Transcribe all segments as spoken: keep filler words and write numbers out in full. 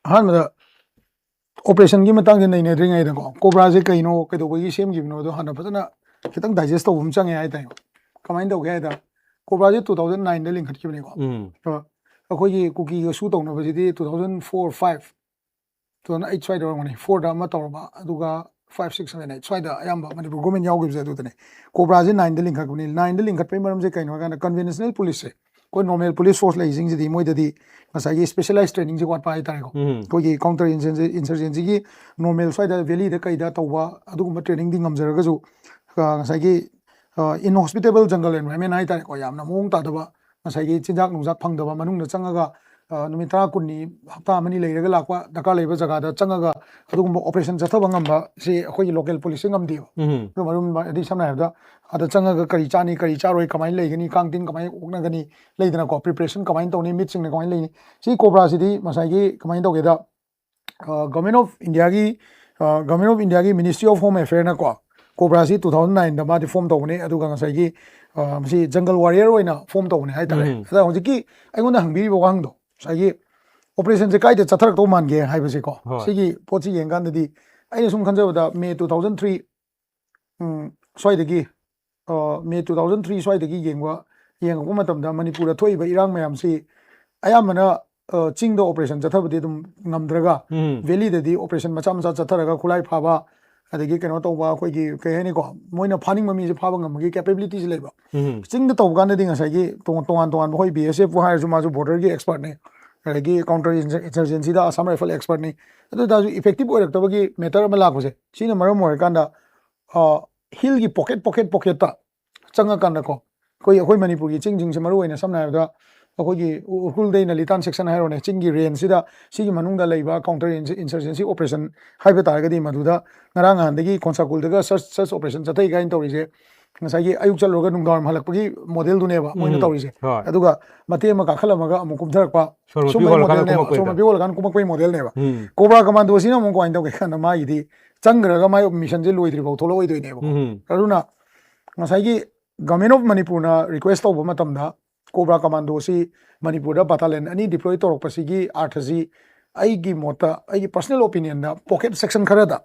ꯑꯍꯥꯟꯕꯗ ꯑꯣꯄꯔꯦꯁꯟꯒꯤ ꯃꯇꯥꯡꯁꯦ ꯅꯩꯅꯗ꯭ꯔꯤꯉꯩꯗꯀꯣ, ꯀꯣꯕ꯭ꯔꯥꯁꯦ ꯀꯩꯅꯣ, ꯀꯩꯗꯧꯕꯒꯤ ꯁꯦꯝꯈꯤꯕꯅꯣꯗꯣ ꯍꯥꯟꯅ ꯐꯖꯅ ꯈꯤꯇꯪ ꯗꯥꯏꯖꯦꯁ ꯇꯧꯕ ꯑꯃ ꯆꯪꯉꯦ ꯍꯥꯏꯇꯥꯔꯦ꯫ ꯀꯃꯥꯏꯅ ꯇꯧꯒꯦ ꯍꯥꯏꯗ, ꯀꯣꯕ꯭ꯔꯥꯁꯦ ꯇꯨ ꯊꯥꯎꯖꯟ ꯅꯥꯏꯟꯗ ꯂꯤꯡꯈꯠꯈꯤꯕꯅꯤꯀꯣ꯫ ꯎꯝ ꯑꯗꯣ ꯑꯩꯈꯣꯏꯒꯤ ꯀꯨꯀꯤꯒ ꯁꯨ ꯇꯧꯅꯕꯁꯤꯗꯤ two thousand four five, two thousand eight ꯁ꯭ꯋꯥꯏꯗ ꯑꯣꯏꯔꯝꯒꯅꯤ, ꯐꯣꯔꯗ ꯑꯃ ꯇꯧꯔꯕ, ꯑꯗꯨꯒ ꯐꯥꯏꯚ ꯁꯤꯛꯁ ꯁꯚꯦꯟ ꯑꯩꯠ ꯁ꯭ꯋꯥꯏꯗ ꯑꯌꯥꯝꯕ ꯃꯅꯤꯄꯨꯔ ꯒꯣꯔꯃꯦꯟ ꯌꯥꯎꯈꯤꯕꯁꯦ ꯑꯗꯨꯗꯅꯦ꯫ ꯀꯣꯕ꯭ꯔꯥꯁꯦ ꯅꯥꯏꯟꯗ ꯂꯤꯡꯈꯠꯄꯅꯤ꯫ ꯅꯥꯏꯟꯗ ꯂꯤꯡꯈꯠꯄꯒꯤ ꯃꯔꯝꯁꯦ ꯀꯩꯅꯣ ꯍꯥꯏ ꯀꯥꯟꯗ, ꯀꯟꯚꯦꯟꯁꯅꯦꯜ ꯄꯨꯂꯤꯁꯁꯦ, ꯑꯩꯈꯣꯏ ꯅꯣꯔꯃꯦꯜ ꯄꯨꯂꯤꯁ ꯐꯣꯔꯁ ꯂꯩꯁꯤꯡꯁꯤꯗꯤ ꯃꯣꯏꯗꯗꯤ ꯉꯁꯥꯏꯒꯤ ꯁ꯭ꯄꯦꯁꯤꯌꯦꯂꯥꯏꯁ ꯇ꯭ꯔꯦꯅꯤꯡꯁꯦ ꯋꯥꯠꯄ ꯍꯥꯏꯇꯥꯔꯦꯀꯣ꯫ ꯎꯝ ꯑꯩꯈꯣꯏꯒꯤ ꯀꯥꯎꯟꯇꯔ ꯏꯟꯁꯔꯖꯦꯟꯁꯤꯒꯤ ꯅꯣꯔꯃꯦꯜ ꯁ꯭ꯋꯥꯏꯗ ꯚꯦꯂꯤꯗ ꯀꯩꯗ ꯇꯧꯕ ꯑꯗꯨꯒꯨꯝꯕ ꯇ꯭ꯔꯦꯅꯤꯡꯗꯤ ꯉꯝꯖꯔꯒꯁꯨ, ꯑ, ꯉꯁꯥꯏꯒꯤ ꯏꯟꯍꯣꯁꯄꯤꯇꯦꯕꯜ ꯖꯪꯒꯜ ꯑꯦꯟꯚꯥꯏꯔꯟꯃꯦꯟ ꯍꯥꯏꯇꯥꯔꯦꯀꯣ, ꯌꯥꯝꯅ ꯃꯑꯣꯡ ꯇꯥꯗꯕ, ꯉꯁꯥꯏꯒꯤ ꯆꯤꯟꯖꯥꯛ ꯅꯨꯡꯖꯥꯛ ꯐꯪꯗꯕ, ꯃꯅꯨꯡꯗ ꯆꯪꯉꯒ, ꯑ, ꯅꯨꯃꯤꯠ ꯇꯔꯥ ꯀꯨꯟꯅꯤ, ꯍꯞꯇꯥ ꯑꯃꯅꯤ ꯂꯩꯔꯒ ꯂꯥꯛꯄ ꯗꯔꯀꯥꯔ ꯂꯩꯕ ꯖꯒꯥꯗ ꯆꯪꯉꯒ ꯑꯗꯨꯒꯨꯝꯕ ꯑꯣꯄꯔꯦꯁꯟ ꯆꯠꯊꯕ ꯉꯝꯕꯁꯤ ꯑꯩꯈꯣꯏꯒꯤ ꯂꯣꯀꯦꯜ ꯄꯨꯂꯤꯁꯁꯦ ꯉꯝꯗꯦꯕ꯫ ꯎꯝ ꯑꯗꯨ ꯃꯔꯝ ꯍꯥꯏꯗꯤ ꯁꯝꯅ ꯍꯥꯏꯔꯕꯗ, ꯑꯗ ꯆꯪꯉꯒ ꯀꯔꯤ ꯆꯥꯅꯤ, ꯀꯔꯤ ꯆꯥꯔꯣꯏ, ꯀꯃꯥꯏꯅ ꯂꯩꯒꯅꯤ, ꯀꯥꯡ ꯇꯤꯟ ꯀꯃꯥꯏꯅ ꯑꯣꯛꯅꯒꯅꯤ, ꯂꯩꯗꯅꯀꯣ, ꯄ꯭ꯔꯤꯄꯔꯦꯁꯟ ꯀꯃꯥꯏꯅ ꯇꯧꯅꯤ, ꯃꯤꯠꯁꯤꯡꯅ ꯀꯃꯥꯏꯅ ꯂꯩꯅꯤ, ꯁꯤ ꯀꯣꯕ꯭ꯔꯥꯁꯤꯗꯤ ꯉꯁꯥꯏꯒꯤ ꯀꯃꯥꯏꯅ ꯇꯧꯒꯦꯗ, ꯒꯚꯔꯟꯃꯦꯟ ꯑꯣꯐ ꯏꯟꯗꯤꯌꯥꯒꯤ, ꯒꯚꯔꯟꯃꯦꯟ ꯑꯣꯐ ꯏꯟꯗꯤꯌꯥꯒꯤ ꯃꯤꯅꯤꯁꯇ꯭ꯔꯤ ꯑꯣꯐ ꯍꯣꯝ ꯑꯦꯐꯤꯌꯔꯅꯀꯣ, ꯀꯣꯕ꯭ꯔꯥꯁꯤ ꯇꯨ ꯊꯥꯎꯖꯟ ꯅꯥꯏꯟꯗ ꯃꯥꯗꯤ ꯐꯣꯝ ꯇꯧꯕꯅꯦ꯫ ꯑꯗꯨꯒ ꯉꯁꯥꯏꯒꯤ, ꯑ, ꯃꯁꯤ ꯖꯪꯒꯜ ꯋꯥꯔꯤꯌꯔ ꯑꯣꯏꯅ ꯐꯣꯝ ꯇꯧꯕꯅꯦ ꯍꯥꯏꯇꯥꯔꯦ꯫ ꯎꯝ꯫ ꯑꯗ ꯍꯧꯖꯤꯛꯀꯤ ꯑꯩꯉꯣꯟꯗ ꯍꯪꯕꯤꯔꯤꯕ ꯋꯥꯍꯪꯗꯣ, ꯉꯁꯥꯏꯒꯤ ꯑꯣꯄꯔꯦꯁꯟꯁꯦ ꯀꯥꯏꯗ ꯆꯠꯊꯔꯛꯇꯧ ꯃꯥꯟꯒꯦ ꯍꯥꯏꯕꯁꯦꯀꯣ, ꯍꯣꯏ꯫ ꯁꯤꯒꯤ ꯄꯣꯠꯁꯤ ꯌꯦꯡꯀꯥꯟꯗꯗꯤ ꯑꯩꯅ ꯁꯨꯝ ꯈꯟꯖꯕꯗ ꯃꯦ ꯇꯨ ꯊꯥꯎꯖꯟ ꯊ꯭ꯔꯤ ꯁ꯭ꯋꯥꯏꯗꯒꯤ, ꯑ, ꯃꯦ ꯇꯨ ꯊꯥꯎꯖꯟ ꯊ꯭ꯔꯤ ꯁ꯭ꯋꯥꯏꯗꯒꯤ ꯌꯦꯡꯕ, ꯌꯦꯡꯉꯛꯄ ꯃꯇꯝꯗ ꯃꯅꯤꯄꯨꯔꯗ ꯊꯣꯛꯏꯕ ꯏꯔꯥꯡ ꯃꯌꯥꯝꯁꯤ ꯑꯌꯥꯝꯕꯅ, ꯑ, ꯆꯤꯡꯗ ꯑꯣꯄꯔꯦꯁꯟ ꯆꯠꯊꯕꯗꯤ ꯑꯗꯨꯝ ꯉꯝꯗ꯭ꯔꯒ, ꯎꯝ ꯚꯦꯂꯤꯗꯗꯤ ꯑꯣꯄꯔꯦꯁꯟ ꯃꯆꯥ ꯃꯆꯥ ꯆꯠꯊꯔꯒ ꯈꯨꯠꯂꯥꯏ ꯐꯥꯕ, ꯑꯗꯒꯤ ꯀꯩꯅꯣ ꯇꯧꯕ, ꯑꯩꯈꯣꯏꯒꯤ ꯀꯩ ꯍꯥꯏꯅꯤꯀꯣ, ꯃꯣꯏꯅ ꯐꯥꯅꯤꯡꯕ ꯃꯤꯁꯦ ꯐꯥꯕ ꯉꯝꯕꯒꯤ ꯀꯦꯄꯦꯕꯤꯂꯤꯇꯤꯁꯦ ꯂꯩꯕ꯫ ꯎꯝ ꯆꯤꯡꯗ ꯇꯧꯕ ꯀꯥꯟꯗꯗꯤ ꯉꯁꯥꯏꯒꯤ ꯇꯣꯉꯥꯟ ꯇꯣꯉꯥꯟ ꯇꯣꯉꯥꯟꯕ, ꯑꯩꯈꯣꯏ ꯕꯤ ꯑꯦꯁ ꯑꯦꯐꯄꯨ ꯍꯥꯏꯔꯁꯨ ꯃꯥꯁꯨ ꯕꯣꯔꯗꯔꯒꯤ ꯑꯦꯛꯁꯄꯔꯠꯅꯤ, ꯑꯗꯒꯤ ꯀꯥꯎꯟꯇꯔ ꯏꯟꯁꯔꯖꯦꯟꯁꯤꯗ ꯑꯁꯥꯝ ꯔꯥꯏꯐꯜ ꯑꯦꯛꯁꯄꯔꯠꯅꯤ꯫ ꯑꯗꯨ ꯑꯣꯏꯇꯥꯔꯁꯨ ꯏꯐꯦꯛꯇꯤꯞ ꯑꯣꯏꯔꯛꯇꯕꯒꯤ ꯃꯦꯇꯔ ꯑꯃ ꯂꯥꯛꯄꯁꯦ, ꯁꯤꯅ ꯃꯔꯝ ꯑꯣꯏꯔꯀꯥꯟꯗ ꯍꯤꯜꯒꯤ ꯄꯣꯀꯦꯠ ꯄꯣꯀꯦꯠ ꯄꯣꯀꯦꯠꯇ ꯆꯪꯉꯀꯥꯟꯗꯀꯣ, ꯑꯩꯈꯣꯏ, ꯑꯩꯈꯣꯏ ꯃꯅꯤꯄꯨꯔꯒꯤ ꯆꯤꯡꯁꯤꯡꯁꯦ, ꯃꯔꯨ ꯑꯣꯏꯅ ꯁꯝꯅ ꯍꯥꯏꯔꯕꯗ ꯑꯩꯈꯣꯏꯒꯤ ꯎ-, ꯎꯈ꯭ꯔꯨꯜꯗꯩꯅ ꯂꯤꯇꯥꯟ ꯁꯦꯛꯁꯟ ꯍꯥꯏꯔꯣꯅꯦ, ꯆꯤꯡꯒꯤ ꯔꯦꯟꯖꯁꯤꯗ, ꯁꯤꯒꯤ ꯃꯅꯨꯡꯗ ꯂꯩꯕ ꯀꯥꯎꯟꯇꯔ ꯏꯟꯁꯔꯖꯦꯟꯁꯤ ꯑꯣꯄꯔꯦꯁꯟ ꯍꯥꯏꯕ ꯇꯥꯔꯒꯗꯤ, ꯃꯗꯨꯗ ꯉꯔꯥꯡ ꯅꯍꯥꯟꯗꯒꯤ ꯈꯣꯟꯁꯥꯀꯨꯜꯗꯒ ꯁꯔꯆ, ꯁꯔꯆ ꯑꯣꯄꯔꯦꯁꯟ ꯆꯠꯊꯩ ꯀꯥꯏꯅ ꯇꯧꯔꯤꯁꯦ, ꯉꯁꯥꯏꯒꯤ ꯑꯌꯨꯛ ꯆꯠꯂꯨꯔꯒ ꯅꯨꯡꯗꯥꯡꯋꯥꯏꯔꯝ ꯍꯜꯂꯛꯄꯒꯤ ꯃꯣꯗꯦꯜꯗꯨꯅꯦꯕ ꯃꯣꯏꯅ ꯍꯣꯏ꯫ ꯇꯧꯔꯤꯁꯦ꯫ ꯑꯗꯨꯒ ꯃꯇꯦꯛ ꯑꯃ ꯀꯥꯈꯠꯂꯝꯃꯒ ꯑꯃꯨꯛ ꯀꯨꯝꯊꯔꯛꯄ, ꯁꯣꯔ ꯃꯄꯤ ꯁꯨꯝꯕꯒꯤ ꯍꯣꯜꯂꯀꯥꯟꯗ ꯃꯣꯗꯦꯜꯅꯦꯕ, ꯀꯨꯝꯃꯛꯄꯩꯗꯣ꯫ ꯁꯣꯔ ꯃꯄꯤ ꯍꯣꯜꯂꯀꯥꯟꯗ ꯀꯨꯝꯃꯛꯄꯒꯤ ꯃꯣꯗꯦꯜꯅꯦꯕ꯫ ꯎꯝ ꯀꯣꯕ꯭ꯔꯥ ꯀꯃꯥꯟꯗꯣꯁꯤꯅ ꯑꯃꯨꯛ ꯀꯃꯥꯏꯅ ꯇꯧꯒꯦ ꯍꯥꯏ ꯀꯥꯟꯗ, ꯃꯥꯒꯤꯗꯤ ꯆꯪꯈ꯭ꯔꯒ ꯃꯥꯏ ꯃꯤꯁꯟꯁꯦ ꯂꯣꯏꯗ꯭ꯔꯤꯐꯥꯎ ꯊꯣꯛꯂꯛꯑꯣꯏꯗꯣꯏꯅꯦꯕ꯫ ꯎꯝ ꯑꯗꯨꯅ ꯉꯁꯥꯏꯒꯤ ꯒꯚꯔꯟꯃꯦꯟ ꯑꯣꯐ ꯃꯅꯤꯄꯨꯔꯅ ꯔꯤꯀ꯭ꯋꯦꯁ ꯇꯧꯕ ꯃꯇꯝꯗ, ꯀꯣꯕ꯭ꯔꯥ ꯀꯃꯥꯟꯗꯣꯁꯤ ꯃꯅꯤꯄꯨꯔꯗ ꯕꯇꯥꯂꯤꯌꯟ ꯑꯅꯤ ꯗꯤꯄ꯭ꯂꯣꯏ ꯇꯧꯔꯛꯄꯁꯤꯒꯤ ꯑꯥꯔꯊꯁꯤ ꯑꯩꯒꯤ ꯃꯣꯠꯇ, ꯑꯩꯒꯤ personal opinion ꯗ, pocket section ꯈꯔꯗ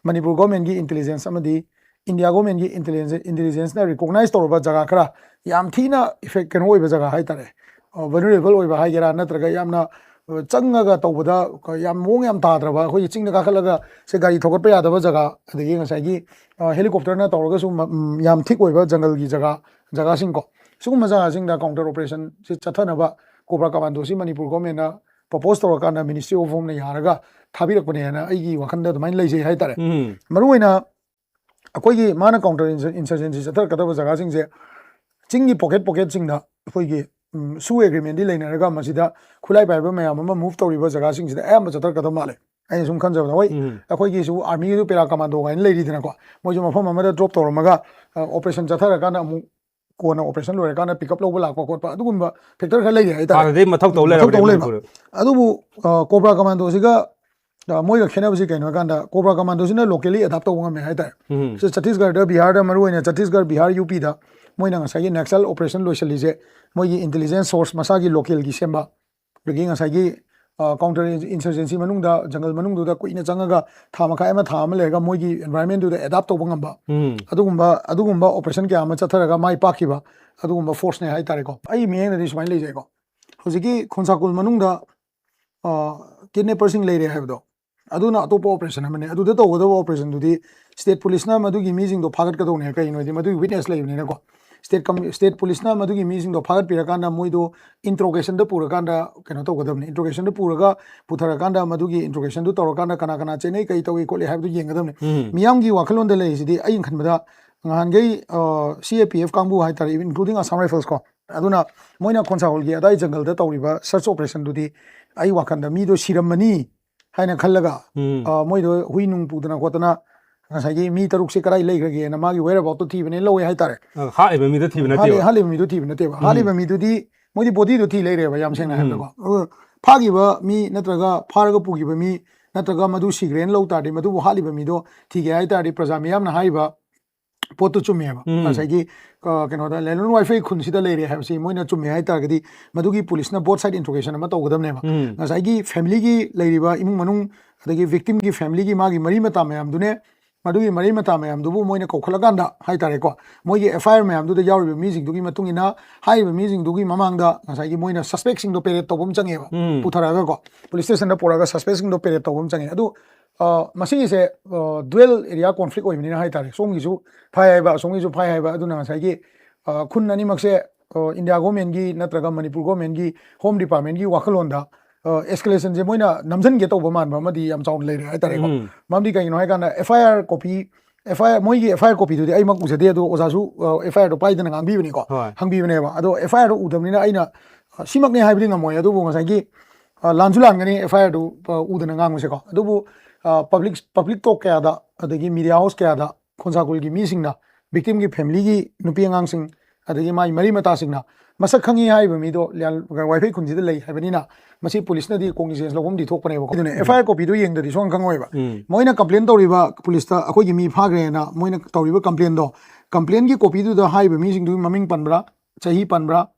ꯃꯅꯤꯄꯨꯔ government ꯀꯤ intelligence ꯑꯃꯗꯤ India government ꯀꯤ intelligence, intelligence ꯅ recognize ꯇꯧꯔꯕ ꯖꯒꯥ ꯈꯔ, ꯌꯥꯝ ꯊꯤꯅ effect, ꯀꯩꯅꯣ ꯑꯣꯏꯕ ꯖꯒꯥ ꯍꯥꯏꯇꯥꯔꯦ, vulnerable ꯑꯣꯏꯕ ꯍꯥꯏꯒꯦꯔꯥ, ꯅꯠꯇ꯭ꯔꯒ ꯌꯥꯝꯅ, ꯑ, ꯆꯪꯉꯒ ꯇꯧꯕꯗ ꯌꯥꯝ ꯃꯑꯣꯡ ꯌꯥꯝ ꯇꯥꯗ꯭ꯔꯕ, ꯑꯩꯈꯣꯏꯒꯤ ꯆꯤꯡꯗ ꯀꯥꯈꯠꯂꯒ ꯁꯦ ꯒꯥꯔꯤ ꯊꯧꯒꯠꯄ ꯌꯥꯗꯕ ꯖꯒꯥ, ꯑꯗꯒꯤ ꯉꯁꯥꯏꯒꯤ, ꯑ, helicopter ꯅ ꯇꯧꯔꯒꯁꯨ ꯃ-, ꯎꯝ, ꯌꯥꯝ thick ꯑꯣꯏꯕ ꯖꯪꯒꯜꯒꯤ ꯖꯒꯥ, ꯖꯒꯥꯁꯤꯡꯀꯣ, ꯁꯤꯒꯨꯝꯕ ꯖꯒꯥꯁꯤꯡꯗ counter operation ꯁꯤ ꯆꯠꯊꯅꯕ COBRA commando ꯁꯤ ꯃꯅꯤꯄꯨꯔ government ꯅ propose ꯇꯧꯔꯀꯥꯟꯗ Ministry of Home ꯅ ꯌꯥꯔꯒ ꯊꯥꯕꯤꯔꯛꯄꯅꯦꯅ ꯑꯩꯒꯤ ꯋꯥꯈꯜꯗ ꯑꯗꯨꯃꯥꯏꯅ ꯂꯩꯖꯩ ꯍꯥꯏꯇꯥꯔꯦ꯫ ꯎꯝ ꯃꯔꯨꯑꯣꯏꯅ ꯑꯩꯈꯣꯏꯒꯤ ꯃꯥꯅ counter insurgency ꯆꯠꯊꯔꯛꯀꯗꯕ ꯖꯒꯥꯁꯤꯡꯁꯦ, ꯆꯤꯡꯒꯤ pocket pocket ꯁꯤꯡꯗ ꯑꯩꯈꯣꯏꯒꯤ, ꯎꯝ, SoO agreement ꯗꯤ ꯂꯩꯅꯔꯒ ꯃꯁꯤꯗ ꯈꯨꯠꯂꯥꯏ ꯄꯥꯏꯕ ꯃꯌꯥꯝ ꯑꯃ move ꯇꯧꯔꯤꯕ ꯖꯒꯥꯁꯤꯡꯁꯤꯗ ꯑꯌꯥꯝꯕ ꯆꯠꯊꯔꯛꯀꯗꯕ ꯃꯥꯜꯂꯦ, ꯑꯩꯅ ꯁꯨꯝ ꯈꯟꯖꯕꯗ꯫ ꯍꯣꯏ, ꯎꯝ ꯑꯩꯈꯣꯏꯒꯤꯁꯨ army ꯒꯤꯁꯨ para commando ꯀꯥꯏꯅ ꯂꯩꯔꯤꯗꯅꯀꯣ, ꯃꯣꯏꯁꯨ ꯃꯐꯝ ꯑꯃꯗ drop ꯇꯧꯔꯝꯃꯒ, ꯑ, operation ꯆꯠꯊꯔꯀꯥꯟꯗ ꯑꯃꯨꯛ ꯀꯣꯟꯅ operation ꯂꯣꯏꯔꯀꯥꯟꯗ pick up ꯂꯧꯕ ꯂꯥꯛꯄ ꯈꯣꯠꯄ, ꯑꯗꯨꯒꯨꯝꯕ factor ꯈꯔ ꯂꯩꯔꯤ ꯍꯥꯏꯇꯥꯔꯦ꯫ ꯍꯥꯟꯅꯗꯩ ꯃꯊꯧ ꯇꯧ ꯃꯊꯧ ꯂꯩꯔꯕꯅꯦ ꯇꯧ ꯂꯩꯕ꯫ ꯃꯅꯤꯄꯨꯔꯗ꯫ ꯑꯗꯨꯕꯨ, ꯑ, COBRA commando ꯁꯤꯒ, ꯑ, ꯃꯣꯏꯒ ꯈꯦꯠꯅꯕꯁꯤ ꯀꯩꯅꯣ ꯍꯥꯏꯀꯥꯟꯗ, COBRA commando ꯁꯤꯅ locally adapt ꯇꯧꯕ ꯉꯝꯃꯦ ꯍꯥꯏꯇꯥꯔꯦ꯫ ꯎꯝ ꯁꯤ ꯆꯇꯤꯁꯒꯔꯗ, ꯕꯤꯍꯥꯔꯗ, ꯃꯔꯨꯑꯣꯏꯅ ꯆꯇꯤꯁꯒꯔ, ꯕꯤꯍꯥꯔ, UP ꯗ ꯃꯣꯏꯅ ꯉꯁꯥꯏꯒꯤ Naxal operation ꯂꯣꯏꯁꯤꯜꯂꯤꯁꯦ ꯃꯣꯏꯒꯤ intelligence source ꯃꯁꯥꯒꯤ local ꯒꯤ ꯁꯦꯝꯕ, ꯑꯗꯒꯤ ꯉꯁꯥꯏꯒꯤ, ꯑ, counter insurgency ꯃꯅꯨꯡꯗ, ꯖꯪꯒꯜ ꯃꯅꯨꯡꯗꯨꯗ ꯀꯨꯏꯅ ꯆꯪꯉꯒ ꯊꯥ ꯃꯈꯥꯏ ꯑꯃ, ꯊꯥ ꯑꯃ ꯂꯩꯔꯒ ꯃꯣꯏꯒꯤ environment ꯗꯨꯗ adapt ꯇꯧꯕ ꯉꯝꯕ, ꯎꯝ ꯑꯗꯨꯒꯨꯝꯕ, ꯑꯗꯨꯒꯨꯝꯕ operation ꯀꯌꯥ ꯑꯃ ꯆꯠꯊꯔꯒ ꯃꯥꯏ ꯄꯥꯛꯈꯤꯕ ꯑꯗꯨꯒꯨꯝꯕ force ꯅꯦ ꯍꯥꯏꯇꯥꯔꯦꯀꯣ꯫ ꯑꯩ ꯃꯤꯠꯌꯦꯡꯗꯗꯤ ꯁꯨꯃꯥꯏꯅ ꯂꯩꯖꯩꯀꯣ꯫ ꯍꯧꯖꯤꯛꯀꯤ ꯈꯣꯟꯁꯥꯀꯨꯜ ꯃꯅꯨꯡꯗ, ꯑ, kidnapper ꯁꯤꯡ ꯂꯩꯔꯦ ꯍꯥꯏꯕꯗꯣ, ꯑꯗꯨꯅ ꯑꯇꯣꯞꯄ operation ꯑꯃꯅꯤ꯫ ꯑꯗꯨꯗ ꯇꯧꯒꯗꯕ operation ꯗꯨꯗꯤ state police ꯅ ꯃꯗꯨꯒꯤ ꯃꯤꯁꯤꯡꯗꯣ ꯐꯥꯒꯠꯀꯗꯧꯅꯦ꯫ ꯀꯩꯒꯤꯅꯣ ꯍꯥꯏꯗꯤ ꯃꯗꯨꯒꯤ witness ꯂꯩꯕꯅꯤꯅꯀꯣ꯫ State com-, state police ꯅ ꯃꯗꯨꯒꯤ ꯃꯤꯁꯤꯡꯗꯣ ꯐꯥꯒꯠꯄꯤꯔꯀꯥꯟꯗ ꯃꯣꯏꯗꯣ interrogation ꯗ ꯄꯨꯔꯀꯥꯟꯗ ꯀꯩꯅꯣ ꯇꯧꯒꯗꯕꯅꯤ꯫ Interrogation ꯗ ꯄꯨꯔꯒ, ꯄꯨꯊꯔꯀꯥꯟꯗ ꯃꯗꯨꯒꯤ interrogation ꯗꯨ ꯇꯧꯔꯀꯥꯟꯗ ꯀꯅꯥ ꯀꯅꯥ ꯆꯦꯟꯅꯩ, ꯀꯩ ꯇꯧꯏ ꯈꯣꯠꯂꯤ ꯍꯥꯏꯕꯗꯨ ꯌꯦꯡꯒꯗꯕꯅꯤ꯫ ꯎꯝ ꯃꯤꯌꯥꯝꯒꯤ ꯋꯥꯈꯜꯂꯣꯟꯗ ꯂꯩꯔꯤꯁꯤꯗꯤ ꯑꯩꯅ ꯈꯟꯕꯗ ꯉꯍꯥꯟꯈꯩ, ꯑ, CAPF ꯀꯥꯡꯕꯨ ꯍꯥꯏꯇꯥꯔꯦ, including Assam Rifles ꯀꯣ, ꯑꯗꯨꯅ ꯃꯣꯏꯅ ꯈꯣꯟꯁꯥꯒꯣꯜꯒꯤ ꯑꯗꯥꯏ ꯖꯪꯒꯜꯗ ꯇꯧꯔꯤꯕ search operation ꯗꯨꯗꯤ ꯑꯩ ꯋꯥꯈꯜꯗ ꯃꯤꯗꯣ ꯁꯤꯔꯝꯃꯅꯤ ꯍꯥꯏꯅ ꯈꯜꯂꯒ, ꯎꯝ ꯑ, ꯃꯣꯏꯗꯣ ꯍꯨꯏ ꯅꯨꯡ ꯄꯨꯗꯅ ꯈꯣꯠꯇꯅ ꯉꯁꯥꯏꯒꯤ ꯃꯤ ꯇꯔꯨꯛꯁꯦ ꯀꯗꯥꯏ ꯂꯩꯈ꯭ꯔꯒꯦꯅ ꯃꯥꯒꯤ whereabout ꯇꯣ ꯊꯤꯕꯅꯦ ꯂꯧꯋꯦ ꯍꯥꯏꯇꯥꯔꯦ꯫ ꯑ, ꯍꯥꯠꯂꯤꯕ ꯃꯤꯗꯣ ꯊꯤꯕ ꯍꯥꯠꯂꯤ-, ꯅꯠꯇꯦꯕ꯫ ꯍꯥꯠꯂꯤꯕ ꯃꯤꯗꯣ ꯊꯤꯕ ꯅꯠꯇꯦꯕ꯫ ꯎꯝ ꯍꯥꯠꯂꯤꯕ ꯃꯤꯗꯨꯗꯤ ꯃꯣꯏꯗꯤ body ꯗꯣ ꯊꯤ ꯂꯩꯔꯦꯕ, ꯌꯥꯝ ꯁꯦꯡꯅ ꯎꯝ ꯍꯥꯏꯕꯗꯀꯣ꯫ ꯑꯗꯨ ꯐꯥꯈꯤꯕ ꯃꯤ ꯅꯠꯇ꯭ꯔꯒ ꯐꯥꯔꯒ ꯄꯨꯈꯤꯕ ꯃꯤ ꯅꯠꯇ꯭ꯔꯒ ꯃꯗꯨ ꯁꯤꯈ꯭ꯔꯦꯅ ꯂꯧ ꯇꯥꯔꯗꯤ, ꯃꯗꯨꯕꯨ ꯍꯥꯠꯂꯤꯕ ꯃꯤꯗꯣ ꯊꯤꯒꯦ ꯍꯥꯏ ꯇꯥꯔꯗꯤ ꯄ꯭ꯔꯖꯥ ꯃꯤꯌꯥꯝꯅ ꯍꯥꯏꯔꯤꯕ ꯄꯣꯠꯇꯨ ꯆꯨꯝꯃꯦꯕ꯫ ꯎꯝ꯫ ꯉꯁꯥꯏꯒꯤ, ꯑ, ꯀꯩꯅꯣꯗ ꯂꯦꯂꯣꯟ ꯋꯥꯏꯐꯩ ꯈꯨꯟꯁꯤꯗ ꯂꯩꯔꯦ ꯍꯥꯏꯕꯁꯤ ꯃꯣꯏꯅ ꯆꯨꯝꯃꯦ ꯍꯥꯏꯇꯥꯔꯒꯗꯤ, ꯃꯗꯨꯒꯤ ꯄꯨꯂꯤꯁꯅ both side interrogation ꯑꯃ ꯇꯧꯒꯗꯕꯅꯦꯕ꯫ ꯎꯝ꯫ ꯉꯁꯥꯏꯒꯤ family ꯒꯤ ꯂꯩꯔꯤꯕ ꯏꯃꯨꯡ ꯃꯅꯨꯡ, ꯑꯗꯒꯤ victim ꯒꯤ family ꯒꯤ ꯃꯥꯒꯤ ꯃꯔꯤ ꯃꯇꯥ ꯃꯌꯥꯝꯗꯨꯅꯦ, ꯃꯗꯨꯒꯤ ꯃꯔꯤ ꯃꯇꯥ ꯃꯌꯥꯝꯗꯨꯕꯨ ꯃꯣꯏꯅ ꯀꯧꯈꯠꯂꯀꯥꯟꯗ ꯍꯥꯏꯇꯥꯔꯦꯀꯣ, ꯃꯣꯏꯒꯤ F I R ꯃꯌꯥꯝꯗꯨꯗ ꯌꯥꯎꯔꯤꯕ ꯃꯤꯁꯤꯡꯗꯨꯒꯤ ꯃꯇꯨꯡ ꯏꯟꯅ, ꯍꯥꯏꯔꯤꯕ ꯃꯤꯁꯤꯡꯗꯨꯒꯤ ꯃꯃꯥꯡꯗ ꯉꯁꯥꯏꯒꯤ ꯃꯣꯏꯅ suspect ꯁꯤꯡꯗꯣ parade ꯇꯧꯕ ꯑꯃ ꯆꯪꯉꯦꯕ꯫ ꯎꯝ꯫ ꯄꯨꯊꯔꯛꯑꯒꯀꯣ, police station ꯗ ꯄꯨꯔꯛꯑꯒ suspect ꯁꯤꯡꯗꯣ parade ꯇꯧꯕ ꯑꯃ ꯆꯪꯉꯦ꯫ ꯑꯗꯨ, ꯑ, ꯃꯁꯤꯒꯤꯁꯦ, ꯑ, dual area conflict ꯑꯣꯏꯕꯅꯤꯅ ꯍꯥꯏꯇꯥꯔꯦ, ꯁꯣꯝꯒꯤꯁꯨ ꯐꯥꯏ ꯍꯥꯏꯕ, ꯑꯁꯣꯝꯒꯤꯁꯨ ꯐꯥꯏ ꯍꯥꯏꯕ꯫ ꯑꯗꯨꯅ ꯉꯁꯥꯏꯒꯤ, ꯑ, ꯈꯨꯟ ꯑꯅꯤꯃꯛꯁꯦ, ꯑ, India government ꯒꯤ ꯅꯠꯇ꯭ꯔꯒ ꯃꯅꯤꯄꯨꯔ government ꯒꯤ Home Department ꯒꯤ ꯋꯥꯈꯜꯂꯣꯟꯗ, ꯑ, escalation ꯁꯦ ꯃꯣꯏꯅ ꯅꯝꯁꯤꯟꯒꯦ ꯇꯧꯕ ꯃꯥꯟꯕ ꯑꯃꯗꯤ ꯌꯥꯝ ꯆꯥꯎꯅ ꯂꯩꯔꯦ ꯍꯥꯏꯇꯥꯔꯦꯀꯣ꯫ ꯎꯝ꯫ ꯃꯔꯝꯗꯤ ꯀꯩꯒꯤꯅꯣ ꯍꯥꯏꯀꯥꯟꯗ, F I R copy, F I R, ꯃꯣꯏꯒꯤ F I R copy ꯗꯨꯗꯤ ꯑꯩꯃꯛ ꯎꯖꯗꯦ, ꯑꯗꯣ ꯑꯣꯖꯥꯁꯨ, ꯑ, F I R ꯗꯣ ꯄꯥꯏꯗꯅ ꯉꯥꯡꯕꯤꯕꯅꯤꯀꯣ, ꯍꯣꯏ꯫ ꯍꯪꯕꯤꯕꯅꯦꯕ꯫ ꯑꯗꯣ F I R ꯗꯣ ꯎꯗꯕꯅꯤꯅ ꯑꯩꯅ, ꯑ, ꯁꯤꯃꯛꯅꯦ ꯍꯥꯏꯕꯗꯤ ꯉꯝꯃꯣꯏ, ꯑꯗꯨꯕꯨ ꯉꯁꯥꯏꯒꯤ, ꯑ, ꯂꯥꯟꯁꯨ ꯂꯥꯟꯒꯅꯤ F I R ꯗꯨ, ꯑ, ꯎꯗꯅ ꯉꯥꯡꯕꯁꯦꯀꯣ꯫ ꯑꯗꯨꯕꯨ, ꯑ, public, public talk ꯀꯌꯥꯗ, ꯑꯗꯒꯤ media house ꯀꯌꯥꯗ ꯈꯣꯟꯁꯥꯀꯨꯜꯒꯤ ꯃꯤꯁꯤꯡꯅ, victim ꯒꯤ family ꯒꯤ ꯅꯨꯄꯤ ꯑꯉꯥꯡꯁꯤꯡ, ꯑꯗꯒꯤ ꯃꯥꯒꯤ ꯃꯔꯤ ꯃꯇꯥꯁꯤꯡꯅ ꯃꯁꯛ ꯈꯪꯉꯤ ꯍꯥꯏꯔꯤꯕ ꯃꯤꯗꯣ ꯂꯤꯌꯥꯜ-, ꯋꯥꯏꯐꯩ ꯈꯨꯟꯁꯤꯗ ꯂꯩ ꯍꯥꯏꯕꯅꯤꯅ, ꯃꯁꯤ ꯄꯨꯂꯤꯁꯅꯗꯤ ꯀꯣꯛꯅꯤꯁꯦꯟꯁ ꯂꯧꯐꯝꯗꯤ ꯊꯣꯛꯄꯅꯦꯕꯀꯣ꯫ ꯑꯗꯨꯅ ꯎꯝ꯫ F I R copy ꯗꯨ ꯌꯦꯡꯗ꯭ꯔꯗꯤ ꯁꯨꯈꯪ ꯈꯪꯉꯣꯏꯕ꯫ ꯎꯝ꯫ ꯃꯣꯏꯅ complain ꯇꯧꯔꯤꯕ ꯄꯨꯂꯤꯁꯇ "ꯑꯩꯈꯣꯏꯒꯤ ꯃꯤ ꯐꯥꯈ꯭ꯔꯦꯅ" ꯃꯣꯏꯅ ꯇꯧꯔꯤꯕ complain ꯗꯣ, complain ꯒꯤ copy ꯗꯨꯗ ꯍꯥꯏꯔꯤꯕ ꯃꯤꯁꯤꯡꯗꯨꯒꯤ ꯃꯃꯤꯡ ꯄꯟꯕ꯭ꯔꯥ, ꯆꯍꯤ ꯄꯟꯕ꯭ꯔꯥ,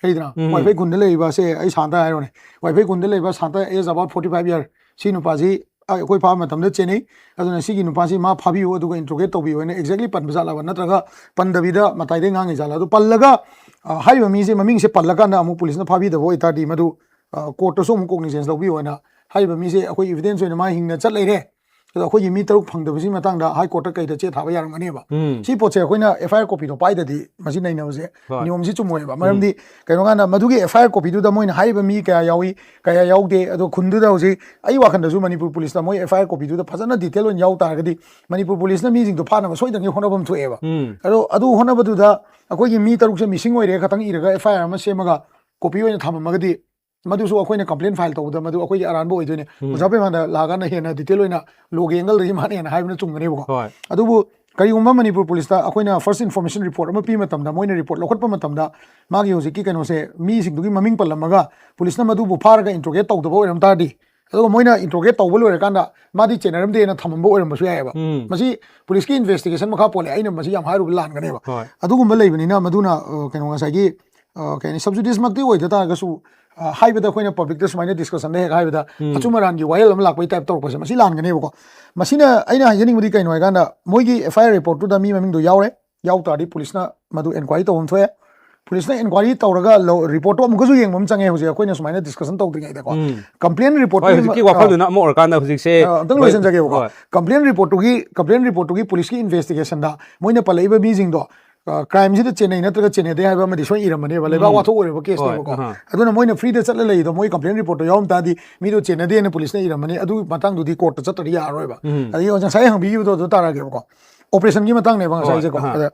ꯂꯩꯗꯅ, ꯎꯝ꯫ ꯋꯥꯏꯐꯩ ꯈꯨꯟꯗ ꯂꯩꯔꯤꯕ, ꯁꯦ ꯑꯩ ꯁꯥꯟꯇ ꯍꯥꯏꯔꯣꯅꯦ, ꯋꯥꯏꯐꯩ ꯈꯨꯟꯗ ꯂꯩꯕ Santa, age about forty five year, ꯁꯤ ꯅꯨꯄꯥꯁꯤ, ꯑ, ꯑꯩꯈꯣꯏ ꯐꯥꯕ ꯃꯇꯝꯗ ꯆꯦꯟꯅꯩ, ꯑꯗꯨꯅ ꯁꯤꯒꯤ ꯅꯨꯄꯥꯁꯤ ꯃꯥ ꯐꯥꯕꯤꯌꯨ ꯑꯗꯨꯒ interrogate ꯇꯧꯕꯤꯌꯨ ꯍꯥꯏꯅ exactly ꯄꯟꯕ ꯖꯥꯠꯂꯕ, ꯅꯠꯇ꯭ꯔꯒ ꯄꯟꯗꯕꯤꯗ ꯃꯇꯥꯏꯗꯩ ꯉꯥꯡꯉꯤ ꯖꯥꯠꯂ? ꯑꯗꯨ ꯄꯜꯂꯒ, ꯑ, ꯍꯥꯏꯔꯤꯕ ꯃꯤꯁꯦ ꯃꯃꯤꯡꯁꯦ ꯄꯜꯂꯀꯥꯟꯗ ꯑꯃꯨꯛ ꯄꯨꯂꯤꯁꯅ ꯐꯥꯕꯤꯗꯕ ꯑꯣꯏꯇꯥꯔꯗꯤ, ꯃꯗꯨ, ꯑ, court ꯇꯁꯨ ꯑꯃꯨꯛ cognizance ꯂꯧꯕꯤꯌꯨ ꯍꯥꯏꯅ, ꯍꯥꯏꯔꯤꯕ ꯃꯤꯁꯦ ꯑꯩꯈꯣꯏ evidence ꯑꯣꯏꯅ ꯃꯥ ꯍꯤꯡꯅ ꯆꯠ ꯂꯩꯔꯦ, ꯑꯗꯣ ꯑꯩꯈꯣꯏꯒꯤ ꯃꯤ ꯇꯔꯨꯛ ꯐꯪꯗꯕꯁꯤ ꯃꯇꯥꯡꯗ High Court ꯇ ꯀꯩꯗ ꯆꯦ ꯊꯥꯕ ꯌꯥꯔꯝꯒꯅꯦꯕ꯫ ꯎꯝ꯫ ꯁꯤ ꯄꯣꯠꯁꯦ ꯑꯩꯈꯣꯏꯅ F I R copy ꯗꯣ ꯄꯥꯏꯗꯗꯤ ꯃꯁꯤ ꯅꯩꯅꯕꯁꯦ, ꯍꯣꯏ꯫ ꯅꯤꯌꯣꯝꯁꯤ ꯆꯨꯝꯃꯣꯏꯕ꯫ ꯎꯝ꯫ ꯃꯔꯝꯗꯤ ꯀꯩꯅꯣ ꯀꯥꯟꯗ ꯃꯗꯨꯒꯤ F I R copy ꯗꯨꯗ ꯃꯣꯏꯅ ꯍꯥꯏꯔꯤꯕ ꯃꯤ ꯀꯌꯥ ꯌꯥꯎꯏ, ꯀꯌꯥ ꯌꯥꯎꯗꯦ, ꯑꯗꯣ ꯈꯨꯟꯗꯨꯗ ꯍꯧꯖꯤꯛ ꯑꯩ ꯋꯥꯈꯜꯗꯁꯨ ꯃꯅꯤꯄꯨꯔ ꯄꯨꯂꯤꯁꯇ ꯃꯣꯏ F I R copy ꯗꯨꯗ ꯐꯖꯅ detail ꯑꯣꯏꯅ ꯌꯥꯎ ꯇꯥꯔꯒꯗꯤ ꯃꯅꯤꯄꯨꯔ ꯄꯨꯂꯤꯁꯅ ꯃꯤꯁꯤꯡꯗꯣ ꯐꯥꯅꯕ ꯁꯣꯏꯗꯅꯒꯤ ꯍꯣꯠꯅꯕ ꯑꯃ ꯊꯣꯛꯑꯦꯕ꯫ ꯎꯝ꯫ ꯑꯗꯣ ꯑꯗꯨ ꯍꯣꯠꯅꯕꯗꯨꯗ ꯑꯩꯈꯣꯏꯒꯤ ꯃꯤ ꯇꯔꯨꯛꯁꯦ missing ꯑꯣꯏꯔꯦ ꯈꯛꯇꯪ ꯏꯔꯒ F I R ꯑꯃ ꯁꯦꯝꯃꯒ copy ꯑꯣꯏꯅ ꯊꯝꯃꯝꯃꯒꯗꯤ ꯃꯗꯨꯁꯨ ꯑꯩꯈꯣꯏꯅ complaint file ꯇꯧꯕꯗ ꯃꯗꯨ ꯑꯩꯈꯣꯏꯒꯤ ꯑꯔꯥꯟꯕ ꯑꯣꯏꯗꯣꯏꯅꯦ꯫ ꯎꯝ꯫ ꯑꯣꯖꯥ ꯄꯦꯃꯥꯟꯗ ꯂꯥꯛꯑꯀꯥꯟꯗ ꯍꯦꯟꯅ detail ꯑꯣꯏꯅ law ꯒꯤ angle ꯗꯒꯤ ꯃꯥꯅ ꯍꯦꯟꯅ ꯍꯥꯏꯕꯅ ꯆꯨꯝꯒꯅꯦꯕꯀꯣ꯫ ꯍꯣꯏ꯫ ꯑꯗꯨꯕꯨ ꯀꯔꯤꯒꯨꯝꯕ ꯃꯅꯤꯄꯨꯔ ꯄꯨꯂꯤꯁꯇ ꯑꯩꯈꯣꯏꯅ first information report ꯑꯃ ꯄꯤꯕ ꯃꯇꯝꯗ, ꯃꯣꯏꯅ report ꯂꯧꯈꯠꯄ ꯃꯇꯝꯗ ꯃꯥꯒꯤ ꯍꯧꯖꯤꯛꯀꯤ ꯀꯩꯅꯣꯁꯦ, ꯃꯤꯁꯤꯡꯗꯨꯒꯤ ꯃꯃꯤꯡ ꯄꯜꯂꯝꯃꯒ ꯄꯨꯂꯤꯁꯅ ꯃꯗꯨꯕꯨ ꯐꯥꯔꯒ interrogate ꯇꯧꯗꯕ ꯑꯣꯏꯔꯝ ꯇꯥꯔꯗꯤ, ꯑꯗꯨꯒ ꯃꯣꯏꯅ ꯏꯟꯇ꯭ꯔꯣꯒꯦꯠ ꯇꯧꯕ ꯂꯣꯏꯔꯀꯥꯟꯗ ꯃꯥꯗꯤ ꯆꯦꯟꯅꯔꯝꯗꯦꯅ ꯊꯝꯃꯝꯕ ꯑꯣꯏꯔꯝꯕꯁꯨ ꯌꯥꯏꯑꯕ꯫ ꯎꯝ ꯃꯁꯤ ꯄꯨꯂꯤꯁꯀꯤ ꯏꯟꯚꯦꯁꯇꯤꯒꯦꯁꯟ ꯃꯈꯥ ꯄꯣꯜꯂꯦ, ꯑꯩꯅ ꯃꯁꯤ ꯌꯥꯝ ꯍꯥꯏꯔꯨꯕ ꯂꯥꯟꯒꯅꯦꯕ꯫ ꯍꯣꯏ ꯑꯗꯨꯒꯨꯝꯕ ꯂꯩꯕꯅꯤꯅ ꯃꯗꯨꯅ ꯑ, ꯀꯩꯅꯣ ꯉꯁꯥꯏꯒꯤ ꯑ, ꯀꯩ ꯍꯥꯏꯅꯤ, ꯁꯕꯖꯨꯗꯤꯁꯃꯛꯇꯤ ꯑꯣꯏꯗ ꯇꯥꯔꯒꯁꯨ ꯑ, ꯍꯥꯏꯕꯗ ꯑꯩꯈꯣꯏꯅ ꯄꯕ꯭ꯂꯤꯛꯇ ꯁꯨꯃꯥꯏꯅ ꯗꯤꯁꯀꯁꯟꯗ ꯍꯦꯛ ꯍꯥꯏꯕꯗ ꯎꯝ ꯑꯆꯨꯝ ꯑꯔꯥꯟꯒꯤ ꯋꯥꯌꯦꯜ ꯑꯃ ꯂꯥꯛꯄꯒꯤ ꯇꯥꯏꯞ ꯇꯧꯔꯛꯄꯁꯦ ꯃꯁꯤ ꯂꯥꯟꯒꯅꯦꯕꯀꯣ꯫ ꯃꯁꯤꯅ ꯑꯩꯅ ꯍꯥꯏꯖꯅꯤꯡꯕꯗꯤ ꯀꯩꯅꯣ ꯍꯥꯏꯀꯥꯟꯗ ꯃꯣꯏꯒꯤ ꯑꯦꯐ ꯑꯥꯏ ꯑꯥꯔ ꯔꯤꯄꯣꯔꯠꯇꯨꯗ ꯃꯤ ꯃꯃꯤꯡꯗꯣ ꯌꯥꯎꯔꯦ, ꯌꯥꯎ ꯇꯥꯔꯗꯤ ꯄꯨꯂꯤꯁꯅ ꯃꯗꯨ ꯏꯟꯀ꯭ꯋꯥꯏꯔꯤ ꯇꯧꯕ ꯑꯃ ꯊꯣꯛꯑꯦ꯫ ꯄꯨꯂꯤꯁꯅ ꯏꯟꯀ꯭ꯋꯥꯏꯔꯤ ꯇꯧꯔꯒ ꯔꯤꯄꯣꯔꯠꯇꯣ ꯑꯃꯨꯛꯀꯁꯨ ꯌꯦꯡꯕ ꯑꯃ ꯆꯪꯉꯦ ꯍꯧꯖꯤꯛ ꯑꯩꯈꯣꯏꯅ ꯁꯨꯃꯥꯏꯅ ꯗꯤꯁꯀꯁꯟ ꯇꯧꯗ꯭ꯔꯤꯉꯩꯗꯀꯣ꯫ ꯎꯝ ꯀꯝꯄ꯭ꯂꯦꯟ ꯍꯣꯏ, ꯔꯤꯄꯣꯔꯠꯇꯨꯒꯤ ꯍꯧꯖꯤꯛꯀꯤ ꯋꯥꯐꯝꯗꯨꯅ ꯑꯃ ꯑꯣꯏꯔꯀꯥꯟꯗ ꯍꯧꯖꯤꯛꯁꯦ ꯑ, ꯑꯝꯇꯪ ꯍꯣꯏ, ꯂꯣꯏꯁꯤꯟꯖꯒꯦꯕꯀꯣ꯫ ꯍꯣꯏ꯫ ꯀꯝꯄ꯭ꯂꯦꯟ ꯔꯤꯄꯣꯔꯠꯇꯨꯒꯤ ꯀꯝꯄ꯭ꯂꯦꯟ ꯔꯤꯄꯣꯔꯠꯇꯨꯒꯤ ꯄꯨꯂꯤꯁꯀꯤ ꯏꯟꯚꯦꯁꯇꯤꯒꯦꯁꯟꯗ ꯃꯣꯏꯅ ꯄꯜꯂꯛꯏꯕ ꯃꯤꯁꯤꯡꯗꯣ ꯀ꯭ꯔꯥꯏꯝꯁꯤꯗ ꯆꯦꯟꯅꯩ ꯅꯠꯇ꯭ꯔꯒ ꯆꯦꯟꯅꯗꯦ ꯍꯥꯏꯕ ꯑꯃꯗꯤ ꯁꯣꯏ ꯏꯔꯝꯃꯅꯦꯕ, ꯂꯩꯕꯥꯛ ꯎꯝ꯫ ꯋꯥꯊꯣꯛ ꯑꯣꯏꯔꯕ ꯍꯣꯏ, ꯀꯦꯁꯅꯦꯕꯀꯣ꯫ ꯑꯍꯥ꯫ ꯑꯗꯨꯅ ꯃꯣꯏꯅ ꯐ꯭ꯔꯤꯗ ꯆꯠꯂ ꯂꯩꯔꯤꯗꯣ ꯃꯣꯏ ꯀꯝꯄ꯭ꯂꯦꯟ ꯔꯤꯄꯣꯔꯠꯇꯣ ꯌꯥꯎꯔꯝ ꯇꯥꯔꯗꯤ ꯃꯤꯗꯣ ꯆꯦꯟꯅꯗꯦꯅ ꯄꯨꯂꯤꯁꯅ ꯏꯔꯝꯃꯅꯤ, ꯑꯗꯨꯒꯤ ꯃꯇꯥꯡꯗꯨꯗꯤ ꯀꯣꯔꯠꯇ ꯆꯠꯇ꯭ꯔꯗꯤ ꯌꯥꯔꯔꯣꯏꯕ꯫ ꯎꯝ꯫ ꯑꯗꯒꯤ ꯉꯁꯥꯏ ꯍꯪꯕꯤꯈꯤꯕꯗꯣ ꯑꯗꯨ ꯇꯥꯔꯛꯑꯒꯦꯕꯀꯣ꯫ ꯑꯣꯄꯔꯦꯁꯟꯒꯤ ꯃꯇꯥꯡꯅꯦꯕ ꯍꯣꯏ, ꯉꯁꯥꯏꯁꯦꯀꯣ꯫ ꯑꯍꯥ꯫ ꯑꯗ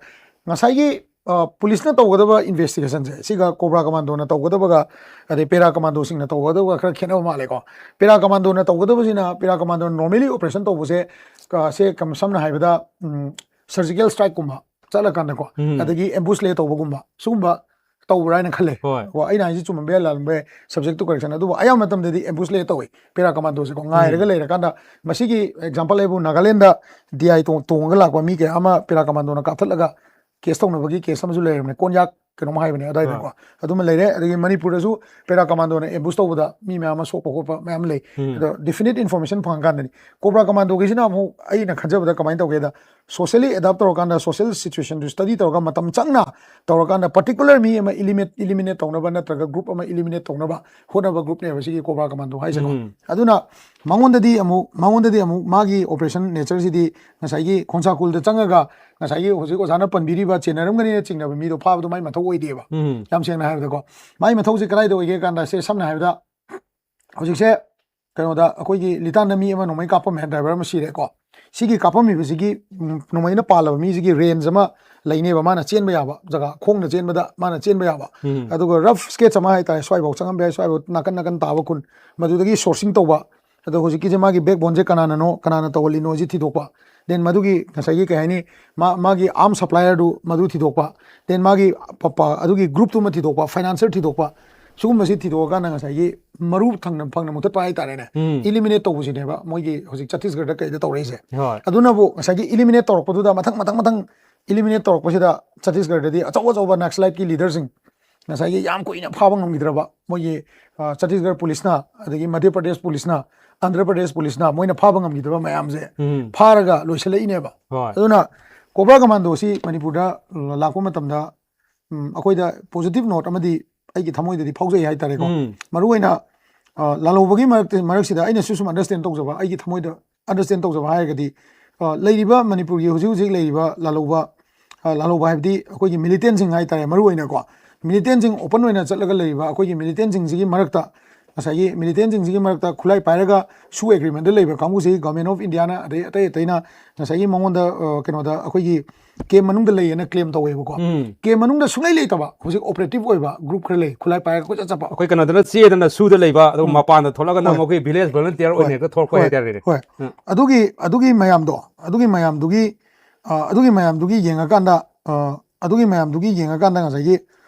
ꯉꯁꯥꯏꯒꯤ ꯑ, ꯄꯨꯂꯤꯁꯅ ꯇꯧꯒꯗꯕ ꯏꯟꯚꯦꯁꯇꯤꯒꯦꯁꯟꯁꯦ ꯁꯤꯒ ꯀꯣꯕ꯭ꯔꯥ ꯀꯃꯥꯟꯗꯣꯅ ꯇꯧꯒꯗꯕꯒ ꯑꯗꯩ ꯄꯦꯔꯥ ꯀꯃꯥꯟꯗꯣꯁꯤꯡꯅ ꯇꯧꯒꯗꯕꯒ ꯈꯔ ꯈꯦꯠꯅꯕ ꯃꯥꯜꯂꯦꯀꯣ꯫ ꯄꯦꯔꯥ ꯀꯃꯥꯟꯗꯣꯅ ꯇꯧꯒꯗꯕꯁꯤꯅ, ꯄꯦꯔꯥ ꯀꯃꯥꯟꯗꯣꯅ normally operation ꯇꯧꯕꯁꯦ ꯀ-, ꯁꯦ ꯀꯝ-, ꯁꯝꯅ ꯍꯥꯏꯕꯗ ꯎꯝ, surgical strikeꯀꯨꯝꯕ ꯆꯠꯂꯀꯥꯟꯗꯀꯣ, ꯎꯝ꯫ ꯑꯗꯒꯤ ambush lay ꯇꯧꯕꯒꯨꯝꯕ ꯁꯤꯒꯨꯝꯕ ꯇꯧꯕ꯭ꯔꯥ ꯍꯥꯏꯅ ꯈꯜꯂꯦ꯫ ꯍꯣꯏ꯫ ꯀꯣ, ꯑꯩꯅ ꯍꯥꯏꯁꯦ ꯆꯨꯝꯃꯝꯕ ꯌꯥꯏ, ꯂꯥꯜꯂꯝꯕ ꯌꯥꯏ, subject to correction꯫ ꯑꯗꯨꯕꯨ ꯑꯌꯥꯝꯕ ꯃꯇꯝꯗꯗꯤ ambush lay ꯇꯧꯋꯤ ꯄꯦꯔꯥ ꯀꯃꯥꯟꯗꯣꯁꯦꯀꯣ꯫ ꯉꯥꯏꯔꯒ ꯎꯝ꯫ ꯂꯩꯔꯀꯥꯟꯗ ꯃꯁꯤꯒꯤ example ꯍꯥꯏꯕꯨ ꯅꯥꯒꯥꯂꯦꯟꯗ D I ꯇꯣꯡ-, ꯇꯣꯡꯉꯒ ꯂꯥꯛꯄ ꯃꯤ ꯀꯌꯥ ꯑꯃ ꯄꯦꯔꯥ ꯀꯃꯥꯟꯗꯣꯅ ꯀꯥꯞꯊꯠꯂꯒ ꯀꯦꯁ ꯇꯧꯅꯕꯒꯤ ꯀꯦꯁ ꯑꯃꯁꯨ ꯂꯩꯔꯝꯃꯦ, ꯀꯣꯟꯌꯥꯛ ꯀꯩꯅꯣꯝ ꯍꯥꯏꯕꯅꯦ ꯑꯗꯥꯏꯗꯀꯣ꯫ ꯍꯣꯏ꯫ ꯑꯗꯨꯃ ꯂꯩꯔꯦ꯫ ꯑꯗꯒꯤ ꯃꯅꯤꯄꯨꯔꯗꯁꯨ ꯄꯦꯔꯥ ꯀꯃꯥꯟꯗꯣꯅ ambush ꯇꯧꯕꯗ ꯃꯤ ꯃꯌꯥꯝ ꯑꯃ ꯁꯣꯛꯄ ꯈꯣꯠꯄ ꯃꯌꯥꯝ ꯂꯩ꯫ ꯎꯝ꯫ ꯑꯗꯣ definite information ꯐꯪꯉꯀꯥꯟꯗꯅꯤ꯫ ꯀꯣꯕ꯭ꯔꯥ ꯀꯃꯥꯟꯗꯣꯒꯤꯁꯤꯅ ꯑꯃꯨꯛ ꯑꯩꯅ ꯈꯟꯖꯕꯗ ꯀꯃꯥꯏꯅ ꯇꯧꯒꯦꯗ, socially adapt ꯇꯧꯔꯀꯥꯟꯗ, social situationꯗꯨ study ꯇꯧꯔꯒ, ꯃꯇꯝ ꯆꯪꯅ ꯇꯧꯔꯀꯥꯟꯗ, particular ꯃꯤ ꯑꯃ eliminate, eliminate ꯇꯧꯅꯕ ꯅꯠꯇ꯭ꯔꯒ group ꯑꯃ eliminate ꯇꯧꯅꯕ ꯍꯣꯠꯅꯕ groupꯅꯦꯕ ꯁꯤꯒꯤ ꯀꯣꯕ꯭ꯔꯥ ꯀꯃꯥꯟꯗꯣ ꯍꯥꯏꯁꯦꯀꯣ꯫ ꯎꯝ꯫ ꯑꯗꯨꯅ ꯃꯉꯣꯟꯗꯗꯤ ꯑꯃꯨꯛ, ꯃꯉꯣꯟꯗꯗꯤ ꯑꯃꯨꯛ ꯃꯥꯒꯤ operation natureꯁꯤꯗꯤ ꯉꯁꯥꯏꯒꯤ ꯈꯣꯡꯁꯥ ꯈꯨꯜꯗ ꯆꯪꯉꯒ ꯉꯁꯥꯏꯒꯤ ꯍꯧꯖꯤꯛ ꯑꯣꯖꯥꯅ ꯄꯟꯕꯤꯔꯤꯕ ꯆꯦꯟꯅꯔꯝꯒꯅꯤꯅ ꯆꯤꯡꯅꯕ ꯃꯤꯗꯣ ꯐꯥꯕꯗꯣ ꯃꯥꯏ ꯃꯊꯧ ꯑꯣꯏꯗꯦꯕ꯫ ꯎꯝ꯫ ꯌꯥꯝ ꯁꯦꯡꯅ ꯍꯥꯏꯕꯗꯀꯣ, ꯃꯥꯏ ꯃꯊꯧꯁꯦ ꯀꯗꯥꯏꯗ ꯑꯣꯏꯒꯦ ꯀꯥꯟꯗ, ꯁꯦ ꯁꯝꯅ ꯍꯥꯏꯔꯕꯗ ꯍꯧꯖꯤꯛꯁꯦ ꯀꯩꯅꯣꯗ ꯑꯩꯈꯣꯏꯒꯤ ꯂꯤꯇꯥꯟꯗ ꯃꯤ ꯑꯃ ꯅꯣꯡꯃꯩ ꯀꯥꯞꯄꯝꯃꯦ, driver ꯑꯃ ꯁꯤꯔꯦꯀꯣ꯫ ꯁꯤꯒꯤ ꯀꯥꯞꯄꯝꯃꯤꯕꯁꯤꯒꯤ ꯎꯝ, ꯅꯣꯡꯃꯩꯅ ꯄꯥꯜꯂꯕ ꯃꯤꯁꯤꯒꯤ range ꯑꯃ ꯂꯩꯅꯦꯕ, ꯃꯥꯅ ꯆꯦꯟꯕ ꯌꯥꯕ ꯖꯒꯥ, ꯈꯣꯡꯅ ꯆꯦꯟꯕꯗ ꯃꯥꯅ ꯆꯦꯟꯕ ꯌꯥꯕ꯫ ꯎꯝ꯫ ꯑꯗꯨꯒ rough sketch ꯑꯃ ꯍꯥꯏꯇꯥꯔꯦ, ꯁ꯭ꯋꯥꯏꯐꯥꯎ ꯆꯪꯉꯝꯕ ꯌꯥꯏ, ꯁ꯭ꯋꯥꯏꯐꯥꯎ ꯅꯥꯀꯟ ꯅꯥꯀꯟ ꯇꯥꯕ ꯈꯨꯟ, ꯃꯗꯨꯗꯒꯤ sourcing ꯇꯧꯕ꯫ ꯑꯗꯣ ꯍꯧꯖꯤꯛꯀꯤꯁꯦ ꯃꯥꯒꯤ backboneꯁꯦ ꯀꯅꯥꯅꯅꯣ, ꯀꯅꯥꯅ ꯇꯧꯍꯜꯂꯤꯅꯣꯁꯤ ꯊꯤꯗꯣꯛꯄ꯫ Then ꯃꯗꯨꯒꯤ ꯉꯁꯥꯏꯒꯤ ꯀꯩ ꯍꯥꯏꯅꯤ, ꯃꯥ-, ꯃꯥꯒꯤ arm supplierꯗꯨ ꯃꯗꯨ ꯊꯤꯗꯣꯛꯄ꯫ Then ꯃꯥꯒꯤ ꯄ-, ꯄ-, ꯑꯗꯨꯒꯤ groupꯇꯨꯃ ꯊꯤꯗꯣꯛꯄ, financer ꯊꯤꯗꯣꯛꯄ꯫ ꯁꯤꯒꯨꯝꯕꯁꯤ ꯊꯤꯗꯣꯛꯑꯀꯥꯟꯗ ꯉꯁꯥꯏꯒꯤ ꯃꯔꯨ ꯊꯪꯅ ꯐꯪꯅ ꯃꯨꯊꯠꯄ ꯍꯥꯏꯇꯥꯔꯦꯅꯦ, ꯎꯝ. ꯏꯂꯤꯃꯤꯅꯦꯠ ꯇꯧꯕꯁꯤꯅꯦꯕ ꯃꯣꯏꯒꯤ ꯍꯧꯖꯤꯛ ꯆꯇꯤꯁꯒꯔꯗ ꯀꯩꯗ ꯇꯧꯔꯛꯏꯁꯦ꯫ ꯍꯣꯏ. ꯑꯗꯨꯅꯕꯨ ꯉꯁꯥꯏꯒꯤ ꯏꯂꯤꯃꯤꯅꯦꯠ ꯇꯧꯔꯛꯄꯗꯨꯗ ꯃꯊꯪ ꯃꯊꯪ ꯃꯊꯪ ꯏꯂꯤꯃꯤꯅꯦꯠ ꯇꯧꯔꯛꯄꯁꯤꯗ ꯆꯇꯤꯁꯒꯔꯗꯗꯤ ꯑꯆꯧ ꯑꯆꯧꯕ ꯅꯛꯁꯂꯥꯏꯠꯀꯤ ꯂꯤꯗꯔꯁꯤꯡ ꯉꯁꯥꯏꯒꯤ ꯌꯥꯝ ꯀꯨꯏꯅ ꯐꯥꯕ ꯉꯝꯈꯤꯗ꯭ꯔꯕ ꯃꯣꯏꯒꯤ, ꯑ, ꯆꯇꯤꯁꯒꯔ ꯄꯨꯂꯤꯁꯅ, ꯑꯗꯒꯤ ꯃꯙ꯭ꯌ ꯄ꯭ꯔꯗꯦꯁ ꯄꯨꯂꯤꯁꯅ, ꯑꯟꯙ꯭ꯔ ꯄ꯭ꯔꯗꯦꯁ ꯄꯨꯂꯤꯁꯅ ꯃꯣꯏꯅ ꯐꯥꯕ ꯉꯝꯈꯤꯗ꯭ꯔꯕ ꯃꯌꯥꯝꯁꯦ ꯎꯝ. ꯐꯥꯔꯒ ꯂꯣꯏꯁꯤꯜꯂꯛꯏꯅꯦꯕ꯫ ꯍꯣꯏ. ꯑꯗꯨꯅ ꯀꯣꯕ꯭ꯔꯥ ꯀꯃꯥꯟꯗꯣꯁꯤ ꯃꯅꯤꯄꯨꯔꯗ ꯂꯥꯛꯄ ꯃꯇꯝꯗ, ꯎꯝ, ꯑꯩꯈꯣꯏꯗ ꯄꯣꯖꯤꯇꯤꯚ ꯅꯣꯠ ꯑꯃꯗꯤ ꯑꯩꯒꯤ ꯊꯃꯣꯏꯗꯗꯤ ꯐꯥꯎꯖꯩ ꯍꯥꯏꯇꯥꯔꯦꯀꯣ꯫ ꯎꯝ. ꯃꯔꯨꯑꯣꯏꯅ, ꯑ, ꯂꯥꯜꯍꯧꯕꯒꯤ ꯃꯔꯛꯇ, ꯃꯔꯛꯁꯤꯗ ꯑꯩꯅꯁꯨ ꯁꯨꯝ ꯑꯟꯗꯔꯁꯇꯦꯟ ꯇꯧꯖꯕ, ꯑꯩꯒꯤ ꯊꯃꯣꯏꯗ ꯑꯟꯗꯔꯁꯇꯦꯟ ꯇꯧꯖꯕ ꯍꯥꯏꯔꯒꯗꯤ, ꯑ, ꯂꯩꯔꯤꯕ ꯃꯅꯤꯄꯨꯔꯒꯤ ꯍꯧꯖꯤꯛ ꯍꯧꯖꯤꯛ ꯂꯩꯔꯤꯕ ꯂꯥꯜꯍꯧꯕ, ꯑ, ꯂꯥꯜꯍꯧꯕ ꯍꯥꯏꯕꯗꯤ ꯑꯩꯈꯣꯏꯒꯤ ꯃꯤꯂꯤꯇꯦꯟꯁꯤꯡ ꯍꯥꯏꯇꯥꯔꯦ, ꯃꯔꯨꯑꯣꯏꯅꯀꯣ, ꯃꯤꯂꯤꯇꯦꯟꯁꯤꯡ ꯑꯣꯄꯟ ꯑꯣꯏꯅ ꯆꯠꯂꯒ ꯂꯩꯔꯤꯕ ꯑꯩꯈꯣꯏꯒꯤ ꯃꯤꯂꯤꯇꯦꯟꯁꯤꯡꯁꯤꯒꯤ ꯃꯔꯛꯇ, ꯉꯁꯥꯏꯒꯤ ꯃꯤꯂꯤꯇꯦꯟꯁꯤꯡꯁꯤꯒꯤ ꯃꯔꯛꯇ ꯈꯨꯠꯂꯥꯏ ꯄꯥꯏꯔꯒ ꯁꯨ ꯑꯦꯒ꯭ꯔꯤꯃꯦꯟꯗ ꯂꯩꯕ ꯀꯥꯡꯕꯨꯁꯤ ꯒꯣꯔꯃꯦꯟ ꯑꯣꯐ ꯏꯟꯗꯤꯌꯥꯅ ꯑꯗꯩ ꯑꯇꯩ ꯑꯇꯩꯅ ꯉꯁꯥꯏꯒꯤ ꯃꯉꯣꯟꯗ, ꯑ, ꯀꯩꯅꯣꯗ ꯑꯩꯈꯣꯏꯒꯤ ꯀꯦꯝ ꯃꯅꯨꯡꯗ ꯂꯩꯌꯦꯅ ꯀ꯭ꯂꯦꯝ ꯇꯧꯋꯦꯕꯀꯣ꯫ ꯎꯝ. ꯀꯦꯝ ꯃꯅꯨꯡꯗ ꯁꯨꯡꯂꯩ ꯂꯩꯇꯕ ꯍꯧꯖꯤꯛ ꯑꯣꯄꯔꯦꯇꯤꯚ ꯑꯣꯏꯕ ꯒ꯭ꯔꯨꯞ ꯈꯔ ꯂꯩ, ꯈꯨꯠꯂꯥꯏ ꯄꯥꯏꯔꯒ ꯀꯣꯏꯆꯠ ꯆꯠꯄ꯫ ꯑꯩꯈꯣꯏ ꯀꯩꯅꯣꯗꯅ ꯆꯦꯗꯅ ꯁꯨꯗ ꯂꯩꯕ, ꯑꯗꯨꯒ ꯍꯣꯏ. ꯃꯄꯥꯟꯗ ꯊꯣꯛꯂꯒꯅ ꯍꯣꯏ. ꯃꯈꯣꯏ ꯚꯤꯂꯦꯖ ꯚꯣꯂꯟꯇꯤꯌꯔ ꯑꯣꯏꯅ ꯍꯣꯏ. ꯍꯦꯛꯇ ꯊꯣꯛꯂꯛꯄ ꯍꯣꯏ. ꯍꯥꯏꯇꯥꯔꯦꯅꯦ. ꯍꯣꯏ. ꯎꯝ. ꯑꯗꯨꯒꯤ, ꯑꯗꯨꯒꯤ ꯃꯌꯥꯝꯗꯣ, ꯑꯗꯨꯒꯤ ꯃꯌꯥꯝꯗꯨꯒꯤ, ꯑ, ꯑꯗꯨꯒꯤ ꯃꯌꯥꯝꯗꯨꯒꯤ ꯌꯦꯡꯉꯀꯥꯟꯗ, ꯑ, ꯑꯗꯨꯒꯤ ꯃꯌꯥꯝꯗꯨꯒꯤ ꯌꯦꯡꯉꯀꯥꯟꯗ ꯉꯁꯥꯏꯒꯤ,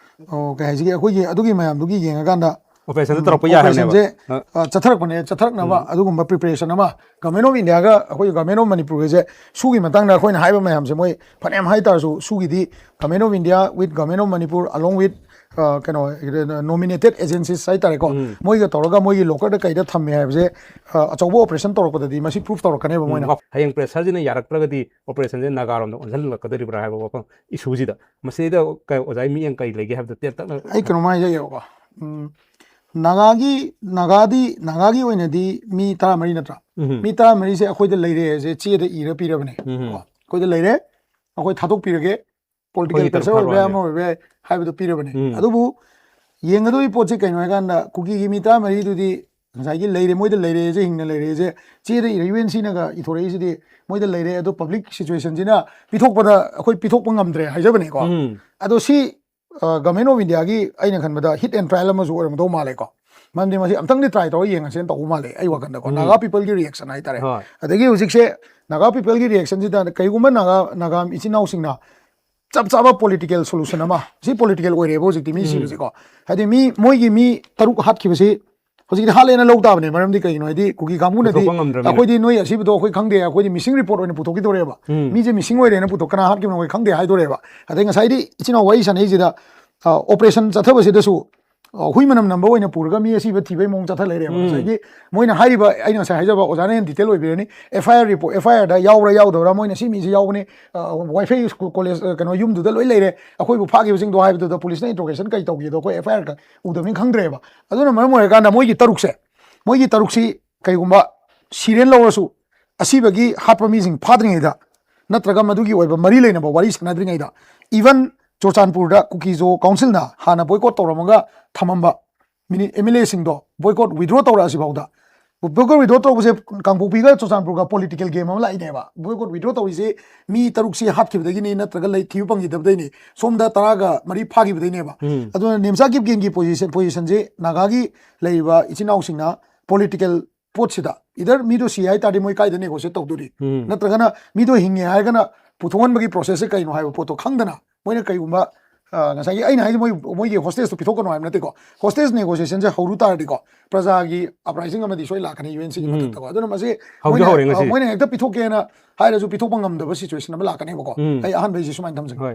ꯑ, ꯀꯩ ꯍꯥꯏꯁꯤꯒꯦ, ꯑꯩꯈꯣꯏꯒꯤ ꯑꯗꯨꯒꯤ ꯃꯌꯥꯝꯗꯨꯒꯤ ꯌꯦꯡꯉꯀꯥꯟꯗ, ꯑꯣꯄꯔꯦꯁꯟꯗꯣ ꯎꯝ, ꯇꯧꯔꯛꯄ ꯌꯥꯏ ꯍꯥꯏꯕꯅꯦꯕ. ꯑꯣꯄꯔꯦꯁꯟꯁꯦ, ꯑ. ꯑ, ꯆꯠꯊꯔꯛꯄꯅꯦ, ꯆꯠꯊꯔꯛꯅꯕ ꯎꯝ. ꯑꯗꯨꯒꯨꯝꯕ ꯄ꯭ꯔꯤꯄꯦꯔꯦꯁꯟ ꯑꯃ ꯒꯣꯔꯃꯦꯟ ꯑꯣꯐ ꯏꯟꯗꯤꯌꯥꯒ ꯑꯩꯈꯣꯏ ꯒꯣꯔꯃꯦꯟ ꯑꯣꯐ ꯃꯅꯤꯄꯨꯔꯒꯁꯦ ꯁꯨꯒꯤ ꯃꯇꯥꯡꯗ ꯑꯩꯈꯣꯏꯅ ꯍꯥꯏꯕ ꯃꯌꯥꯝꯁꯦ ꯃꯣꯏ ꯐꯅꯌꯥꯝ ꯍꯥꯏ ꯇꯥꯔꯁꯨ ꯁꯨꯒꯤꯗꯤ government of India with government of Manipur along with, ꯑ, ꯀꯩꯅꯣ, ꯅꯣꯃꯤꯅꯦꯇꯦꯠ ꯑꯦꯖꯦꯟꯁꯤꯁ ꯍꯥꯏꯇꯥꯔꯦꯀꯣ, ꯎꯝ. ꯃꯣꯏꯒ ꯇꯧꯔꯒ ꯃꯣꯏꯒꯤ ꯂꯣꯀꯔꯗ ꯀꯩꯗ ꯊꯝꯃꯦ ꯍꯥꯏꯕꯁꯦ, ꯑ, ꯑꯆꯧꯕ ꯑꯣꯄꯔꯦꯁꯟ ꯇꯧꯔꯛꯄꯗꯗꯤ ꯃꯁꯤ ꯄ꯭ꯔꯨꯐ ꯇꯧꯔꯛꯀꯅꯦꯕ ꯃꯣꯏꯅ꯫ ꯎꯝ. ꯍꯌꯦꯡ ꯄ꯭ꯔꯦꯁꯔꯁꯤꯅ ꯌꯥꯔꯛꯇ꯭ꯔꯒꯗꯤ ꯑꯣꯄꯔꯦꯁꯟꯁꯦ ꯅꯥꯒꯥꯔꯣꯝꯗ ꯑꯣꯟꯁꯤꯜꯂꯛꯀꯗꯧꯔꯤꯕ꯭ꯔꯥ ꯍꯥꯏꯕ ꯋꯥꯐꯝ ꯏꯁꯨꯁꯤꯗ, ꯃꯁꯤꯗꯩꯗ ꯀꯩ, ꯑꯣꯖꯥꯒꯤ ꯃꯤꯠꯌꯦꯡ ꯀꯔꯤ ꯂꯩꯒꯦ ꯍꯥꯏꯕꯗꯣ ꯇꯦꯟꯇꯛꯅ. ꯑꯩ ꯀꯩꯅꯣꯝ ꯍꯥꯏꯖꯒꯦꯕꯀꯣ꯫ ꯎꯝ, ꯅꯥꯒꯥꯒꯤ, ꯅꯥꯒꯥꯗꯤ, ꯅꯥꯒꯥꯒꯤ ꯑꯣꯏꯅꯗꯤ ꯃꯤ ꯇꯔꯥꯃꯔꯤ ꯅꯠꯇ꯭ꯔꯥ? ꯎꯝ. ꯃꯤ ꯇꯔꯥꯃꯔꯤꯁꯦ ꯑꯩꯈꯣꯏꯗ ꯂꯩꯔꯦ ꯍꯥꯏꯁꯦ ꯆꯦꯗ ꯏꯔ ꯄꯤꯔꯕꯅꯦ꯫ ꯎꯝ. ꯀꯣ, ꯑꯩꯈꯣꯏꯗ ꯂꯩꯔꯦ, ꯑꯩꯈꯣꯏ ꯊꯥꯗꯣꯛꯄꯤꯔꯒꯦ, ꯄꯣꯂꯤꯇꯤꯀꯦꯜ ꯑꯩꯈꯣꯏꯒꯤ ꯄ꯭ꯔꯦꯁꯔ ꯇꯔꯐ ꯑꯣꯏꯕ ꯌꯥꯏ, ꯊꯥꯔꯛꯑꯣ ꯑꯃ ꯑꯣꯏꯕ ꯌꯥꯏ ꯍꯥꯏꯕꯗꯣ ꯄꯤꯔꯕꯅꯦ꯫ ꯎꯝ. ꯑꯗꯨꯕꯨ ꯌꯦꯡꯒꯗꯧꯔꯤ ꯄꯣꯠꯁꯦ ꯀꯩꯅꯣ ꯍꯥꯏꯀꯥꯟꯗ, ꯀꯨꯀꯤꯒꯤ ꯃꯤ ꯇꯔꯥꯃꯔꯤꯗꯨꯗꯤ ꯉꯁꯥꯏꯒꯤ ꯂꯩꯔꯦ, ꯃꯣꯏꯗ ꯂꯩꯔꯦꯁꯦ, ꯍꯤꯡꯅ ꯂꯩꯔꯦꯁꯦ, ꯆꯦꯗ ꯏꯔꯦ, ꯌꯨ ꯑꯦꯟ ꯁꯤꯅꯒ ꯏꯊꯣꯔꯛꯏꯁꯤꯗꯤ ꯃꯣꯏꯗ ꯂꯩꯔꯦ, ꯑꯗꯣ ꯄꯕ꯭ꯂꯤꯛ ꯁꯤꯆꯨꯋꯦꯁꯟꯁꯤꯅ ꯄꯤꯊꯣꯛꯄꯗ ꯑꯩꯈꯣꯏ ꯄꯤꯊꯣꯛꯄ ꯉꯝꯗ꯭ꯔꯦ ꯍꯥꯏꯖꯕꯅꯤꯀꯣ꯫ ꯎꯝ. ꯑꯗꯣ ꯁꯤ, ꯑ, ꯒꯚꯔꯟꯃꯦꯟ ꯑꯣꯐ ꯏꯟꯗꯤꯌꯥꯒꯤ, ꯑꯩꯅ ꯈꯟꯕꯗ, ꯍꯤꯠ ꯑꯦꯟ ꯇ꯭ꯔꯥꯏꯜ ꯑꯃꯁꯨ ꯑꯣꯏꯔꯝꯗꯧ ꯃꯥꯜꯂꯦꯀꯣ꯫ ꯃꯔꯝꯗꯤ ꯃꯁꯤ ꯑꯝꯇꯪꯗꯤ ꯇ꯭ꯔꯥꯏ ꯇꯧꯔ ꯌꯦꯡꯉꯁꯦꯅ ꯇꯧꯕ ꯃꯥꯜꯂꯦ, ꯑꯩ ꯋꯥꯈꯟꯗꯀꯣ꯫ ꯎꯝ. ꯅꯥꯒꯥ ꯄꯤꯄꯜꯒꯤ ꯔꯤꯌꯦꯛꯁꯟ ꯍꯥꯏꯇꯥꯔꯦ꯫ ꯍꯣꯏ. ꯑꯗꯒꯤ ꯍꯧꯖꯤꯛꯁꯦ ꯅꯥꯒꯥ ꯄꯤꯄꯜꯒꯤ ꯔꯤꯌꯦꯛꯁꯟꯁꯤꯗ ꯀꯔꯤꯒꯨꯝꯕ ꯅꯥꯒꯥ, ꯅꯥꯒꯥ ꯏꯆꯤꯟ ꯏꯅꯥꯎꯁꯤꯡꯅ ꯆꯞ ꯆꯥꯕ ꯄꯣꯂꯤꯇꯤꯀꯦꯜ ꯁꯣꯂꯨꯁꯟ ꯑꯃ, ꯁꯤ ꯄꯣꯂꯤꯇꯤꯀꯦꯜ ꯑꯣꯏꯔꯦꯕ ꯍꯧꯖꯤꯛꯇꯤ ꯃꯤ ꯎꯝ꯫ ꯁꯤꯕꯁꯦꯀꯣ꯫ ꯍꯥꯏꯗꯤ ꯃꯤ, ꯃꯣꯏꯒꯤ ꯃꯤ ꯇꯔꯨꯛ ꯍꯥꯠꯈꯤꯕꯁꯤ ꯍꯧꯖꯤꯛꯇꯤ ꯍꯥꯠꯂꯦꯅ ꯂꯧ ꯇꯥꯕꯅꯦ꯫ ꯃꯔꯝꯗꯤ ꯀꯩꯒꯤꯅꯣ ꯍꯥꯏꯗꯤ ꯀꯨꯀꯤ ꯀꯥꯡꯕꯨꯅꯗꯤ ꯄꯨꯊꯣꯛꯄ ꯉꯝꯗ꯭ꯔꯕꯅꯤꯅ꯫ "ꯑꯩꯈꯣꯏꯗꯤ ꯅꯣꯏ ꯑꯁꯤꯕꯗꯣ ꯑꯩꯈꯣꯏ ꯈꯪꯗꯦ, ꯑꯩꯈꯣꯏꯗꯤ ꯃꯤꯁꯤꯡ ꯔꯤꯄꯣꯔꯠ ꯑꯣꯏꯅ ꯄꯨꯊꯣꯛꯈꯤꯗꯧꯔꯦꯕ, ꯎꯝ꯫ ꯃꯤꯁꯦ ꯃꯤꯁꯤꯡ ꯑꯣꯏꯔꯦꯅ ꯄꯨꯊꯣꯛ, ꯀꯅꯥ ꯍꯥꯠꯈꯤꯕꯅꯣ ꯑꯩꯈꯣꯏ ꯈꯪꯗꯦ" ꯍꯥꯏꯗꯣꯔꯦꯕ꯫ ꯑꯗꯩ ꯉꯁꯥꯏꯗꯤ ꯏꯆꯤꯟ ꯏꯅꯥꯎ ꯋꯥꯔꯤ ꯁꯥꯟꯅꯩꯁꯤꯗ, ꯑ, ꯑꯣꯄꯔꯦꯁꯟ ꯆꯠꯊꯕꯁꯤꯗꯁꯨ, ꯑ, ꯍꯨꯏ ꯃꯅꯝ ꯅꯝꯕ ꯑꯣꯏꯅ ꯄꯨꯔꯒ ꯃꯤ ꯑꯁꯤꯕ ꯊꯤꯕꯩ ꯃꯑꯣꯡ ꯆꯠꯊ ꯂꯩꯔꯦꯕ꯫ ꯎꯝ꯫ ꯉꯁꯥꯏꯒꯤ ꯃꯣꯏꯅ ꯍꯥꯏꯔꯤꯕ, ꯑꯩꯅ ꯉꯁꯥꯏ ꯍꯥꯏꯖꯕ, ꯑꯣꯖꯥꯅ ꯍꯦꯟꯅ ꯗꯤꯇꯦꯜ ꯑꯣꯏꯕꯤꯔꯅꯤ, ꯑꯦꯐ ꯑꯥꯏ ꯑꯥꯔ ꯔꯤꯄꯣꯔꯠ, ꯑꯦꯐ ꯑꯥꯏ ꯑꯥꯔꯗ ꯌꯥꯎꯕ꯭ꯔꯥ ꯌꯥꯎꯗꯕ꯭ꯔꯥ, ꯃꯣꯏꯅ ꯁꯤ ꯃꯤꯁꯤ ꯌꯥꯎꯕꯅꯤ, ꯑ, ꯋꯥꯏꯐꯩ ꯁ꯭ꯀꯨꯜ ꯀꯣꯂꯦꯖ, ꯑ, ꯀꯩꯅꯣ, ꯌꯨꯝꯗꯨꯗ ꯂꯣꯏ ꯂꯩꯔꯦ, ꯑꯩꯈꯣꯏꯕꯨ ꯐꯥꯈꯤꯕꯁꯤꯡꯗꯣ ꯍꯥꯏꯕꯗꯨꯗ ꯄꯨꯂꯤꯁꯅ ꯏꯟꯇ꯭ꯔꯣꯒꯦꯁꯟ ꯀꯩ ꯇꯧꯒꯦꯗꯣ ꯑꯩꯈꯣꯏ ꯑꯦꯐ ꯑꯥꯏ ꯑꯥꯔ ꯎꯗꯕꯅꯤꯅ ꯈꯪꯗ꯭ꯔꯦꯕ꯫ ꯑꯗꯨꯅ ꯃꯔꯝ ꯑꯣꯏꯔꯀꯥꯟꯗ ꯃꯣꯏꯒꯤ ꯇꯔꯨꯛꯁꯦ, ꯃꯣꯏꯒꯤ ꯇꯔꯨꯛꯁꯤ ꯀꯩꯒꯨꯝꯕ ꯁꯤꯔꯦꯟ ꯂꯧꯔꯁꯨ, ꯑꯁꯤꯕꯒꯤ ꯍꯥꯠꯄ ꯃꯤꯁꯤꯡ ꯐꯥꯗ꯭ꯔꯤꯉꯩꯗ, ꯅꯠꯇ꯭ꯔꯒ ꯃꯗꯨꯒꯤ ꯑꯣꯏꯕ ꯃꯔꯤ ꯂꯩꯅꯕ ꯋꯥꯔꯤ ꯁꯥꯟꯅꯗ꯭ꯔꯤꯉꯩꯗ, ꯏꯚꯟ ꯆꯨꯔꯆꯥꯟꯄꯨꯔꯗ ꯀꯨꯀꯤꯖꯣ ꯀꯥꯎꯟꯁꯤꯜꯅ ꯍꯥꯟꯅ ꯕꯣꯏꯀꯣꯠ ꯇꯧꯔꯝꯃꯒ ꯊꯝꯃꯝꯕ ꯃꯤꯅꯤ-, ꯑꯦꯝ ꯑꯦꯜ ꯑꯦꯁꯤꯡꯗꯣ ꯕꯣꯏꯀꯣꯠ ꯋꯤꯗ꯭ꯔꯣ ꯇꯧꯔꯛꯑꯁꯤ ꯐꯥꯎꯗ, ꯕꯣꯏꯀꯣꯠ ꯋꯤꯗ꯭ꯔꯣ ꯇꯧꯕꯁꯦ ꯀꯥꯡꯄꯣꯛꯄꯤꯒ ꯆꯨꯔꯆꯥꯟꯄꯨꯔꯒ ꯄꯣꯂꯤꯇꯤꯀꯦꯜ ꯒꯦꯝ ꯑꯃ ꯂꯥꯛꯏꯅꯦꯕ꯫ ꯕꯣꯏꯀꯣꯠ ꯋꯤꯗ꯭ꯔꯣ ꯇꯧꯔꯤꯁꯦ ꯃꯤ ꯇꯔꯨꯛꯁꯤ ꯍꯥꯠꯈꯤꯕꯗꯒꯤꯅꯤ ꯅꯠꯇ꯭ꯔꯒ ꯂꯩ, ꯊꯤꯕ ꯐꯪꯈꯤꯗꯕꯗꯩꯅꯤ, ꯁꯣꯝꯗ ꯇꯔꯥꯒ ꯃꯔꯤ ꯐꯥꯈꯤꯕꯗꯩꯅꯦꯕ꯫ ꯎꯝ꯫ ꯑꯗꯨꯅ ꯅꯦꯝꯆꯥ ꯀꯤꯞꯒꯦꯟꯒꯤ ꯄꯣꯖꯤꯁꯟ, ꯄꯣꯖꯤꯁꯟꯁꯦ ꯅꯥꯒꯥꯒꯤ ꯂꯩꯔꯤꯕ ꯏꯆꯤꯟ ꯏꯅꯥꯎꯁꯤꯡꯅ ꯄꯣꯂꯤꯇꯤꯀꯦꯜ ꯄꯣꯠꯁꯤꯗ, ꯏꯗꯔ ꯃꯤꯗꯣ ꯁꯤ ꯍꯥꯏ ꯇꯥꯔꯗꯤ ꯃꯣꯏ ꯀꯥꯏꯗ ꯅꯦꯒꯣꯁꯤꯌꯦꯠ ꯇꯧꯗꯣꯔꯤ? ꯎꯝ꯫ ꯅꯠꯇ꯭ꯔꯒꯅ ꯃꯤꯗꯣ ꯍꯤꯡꯉꯦ ꯍꯥꯏꯔꯒꯅ ꯄꯨꯊꯣꯛꯍꯟꯕꯒꯤ ꯄ꯭ꯔꯣꯁꯦꯁꯁꯦ ꯀꯩꯅꯣ ꯍꯥꯏꯕ ꯄꯣꯠꯇꯣ ꯈꯪꯗꯅ, ꯃꯣꯏꯅ ꯀꯩꯒꯨꯝꯕ, ꯑ, ꯉꯁꯥꯏꯒꯤ ꯑꯩꯅ ꯍꯥꯏꯁꯦ ꯃꯣꯏ, ꯃꯣꯏꯒꯤ ꯍꯣꯁꯇꯦꯖꯇꯣ ꯄꯤꯊꯣꯛꯀꯅꯣ ꯍꯥꯏꯕ ꯅꯠꯇꯦꯀꯣ, ꯍꯣꯁꯇꯦꯖ ꯅꯦꯒꯣꯁꯤꯌꯦꯁꯟꯁꯦ ꯍꯧꯔꯨ ꯇꯥꯔꯗꯤꯀꯣ, ꯄ꯭ꯔꯖꯥꯒꯤ ꯑꯞꯔꯥꯏꯖꯤꯡ ꯑꯃꯗꯤ ꯁꯣꯏ ꯂꯥꯛꯀꯅꯤ ꯌꯨ ꯑꯦꯟ ꯁꯤꯒꯤ ꯎꯝ꯫ ꯃꯊꯛꯇꯀꯣ꯫ ꯑꯗꯨꯅ ꯃꯁꯤ ꯍꯧꯗꯤ ꯃꯣꯏꯅ, ꯍꯧꯔꯦ ꯉꯁꯤ꯫ ꯃꯣꯏꯅ ꯍꯦꯛꯇ ꯄꯤꯊꯣꯛꯀꯦꯅ ꯍꯥꯏꯔꯁꯨ ꯄꯤꯊꯣꯛꯄ ꯉꯝꯗꯕ ꯁꯤꯆꯨꯋꯦꯁꯟ ꯑꯃ ꯂꯥꯛꯀꯅꯦꯕꯀꯣ꯫ ꯎꯝ꯫ ꯑꯩ ꯑꯍꯥꯟꯕꯩꯁꯦ ꯁꯨꯃꯥꯏꯅ ꯊꯝꯖꯒꯦ꯫ ꯍꯣꯏ꯫